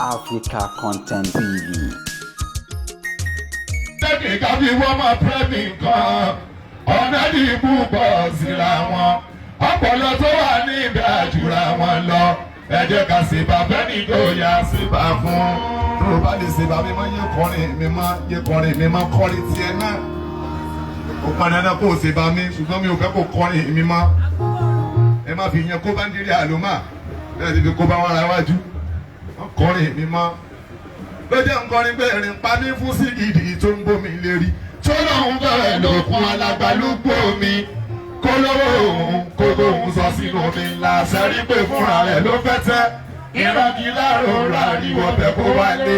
Africa Content TV. Lẹ́kìn ká fi wọ́n máa pẹ́ nǹkan ọ̀nà dìbò pọ̀ síra wọn. Ọpọlọ tó wà ní ibẹ̀ àjùra wọn lọ. Ẹ jẹ́ ká ṣèbà fẹ́ni tó yá ṣèbà fún. Tó o bá lè ṣèbà mi mọ́ yé kọrin mi mọ́ yé kọrin mi mọ́ kọrin tiẹ̀ náà. Ó pọn dandan kó o ṣèbà mi, ṣùgbọ́n mi ò fẹ́ kó kọrin mi mọ́. Ẹ má fi yẹn kó bá ń dirí àlùmá. Bẹ́ẹ̀ ti fi kó bá wọn ra wájú. Wọ́n kọrin mi mọ́ lójó nkọrin pé erin pa mí fún sígìdì tó ń bómi lérí tó lóun bẹ̀rẹ̀ lókun alágbálúgbò mi kó lówó òun kó lóun sọ sínú omi ńlá sẹ́rí pé fúnra rẹ̀ ló fẹ́ tẹ́ ìrọ̀kì láàrò ráríwọ̀ bẹ̀ kó wálé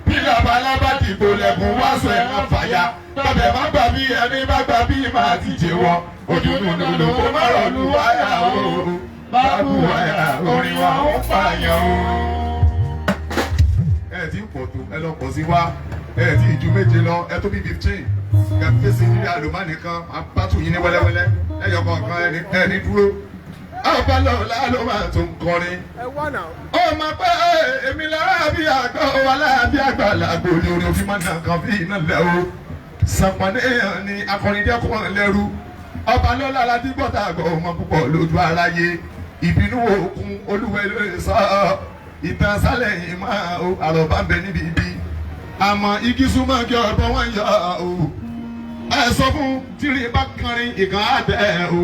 bí labalábá dìbò lẹ́kùn wá sọ ẹ̀ràn fàyà bàbẹ̀ má gbà bí ẹni má gbà bí màá ti jẹ wọ́n ojú nùnú ló kó má rọ̀ lù wáyà o bá bù wáyà orin wa ó pààyàn o. Ẹ ti ń pọ̀ tó, ẹ lọ pọ̀ sí wa. Ẹ ti ju méje lọ, ẹ tó bí 15 ẹ fèsì nílé àlùmá nìkan apátù yín ní wẹ́lẹ́wẹ́lẹ́ ẹyọ kọ̀ọ̀kan ẹni ẹni dúró. Ọba ló máa tó ń kọrin. Ó máa pẹ́ èmi lára bí àgbà wà láàbí àgbà làgbò ní orí òfin máa nà kan bí iná lẹ́ o. Sàpàdéyàn ni akọrin dẹ́kun lẹ́rú. Ọba lọ́la aládìgbọ́ta àgbà ọmọ púpọ̀ lójú aráyé. Ìbínú òkun olúwẹ̀ ló lè sọ ìtàn sálẹ̀ yìí máa o àròbá ń bẹ níbi ibi àmọ́ igi súnmọ́ kí ọ̀bọ wọn yọ o. Ẹ sọ fún tírí bá kọrin ìkan àtẹ o,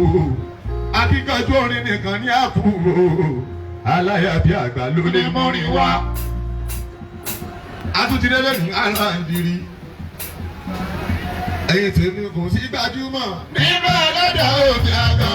akíkanjú orin nìkan ní àkú o, aláyàbí àgbà ló lè mọ́rin wá. Àtúntìrẹ́ lẹ́nu aláǹdìrí ẹ̀yìn tèmi kò sí gbajúmọ̀ nínú ẹlẹ́dàá òfin àgbà.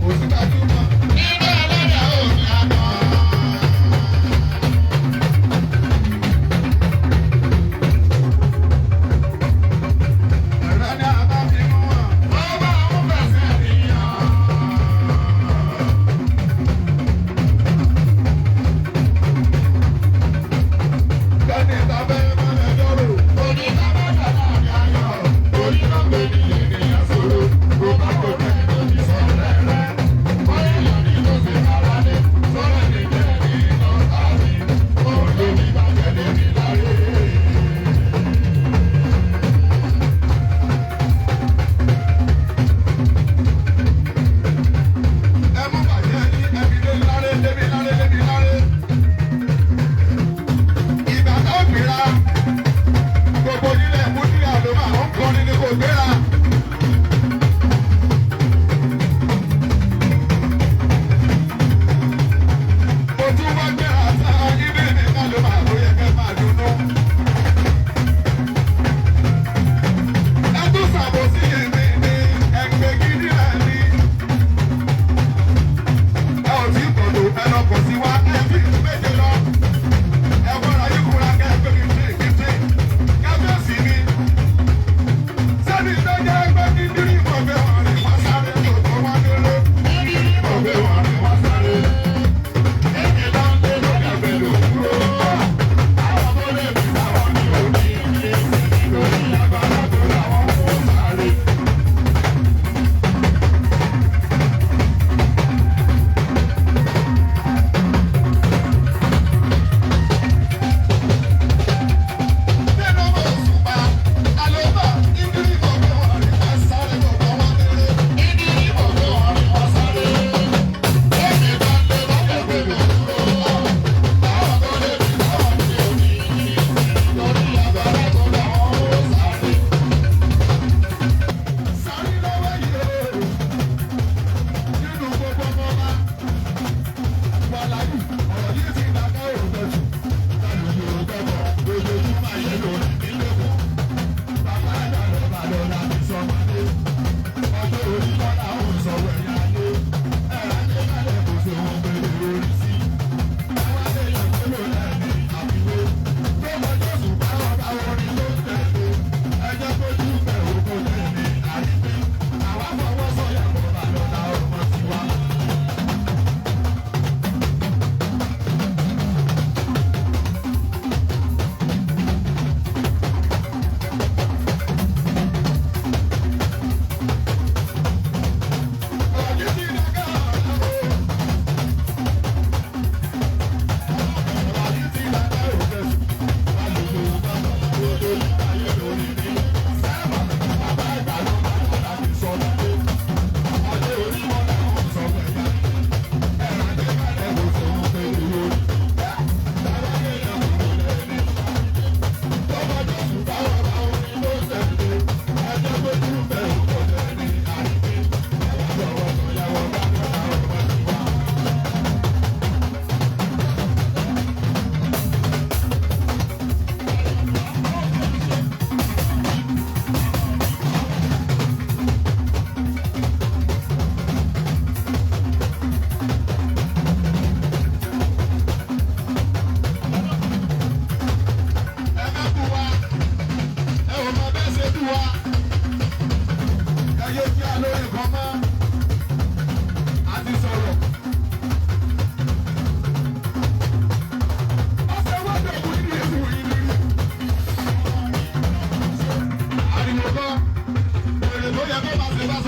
Kò sí gbajúmọ̀ nínú ẹlẹ́dàá òfin àgbà.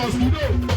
Mosquito.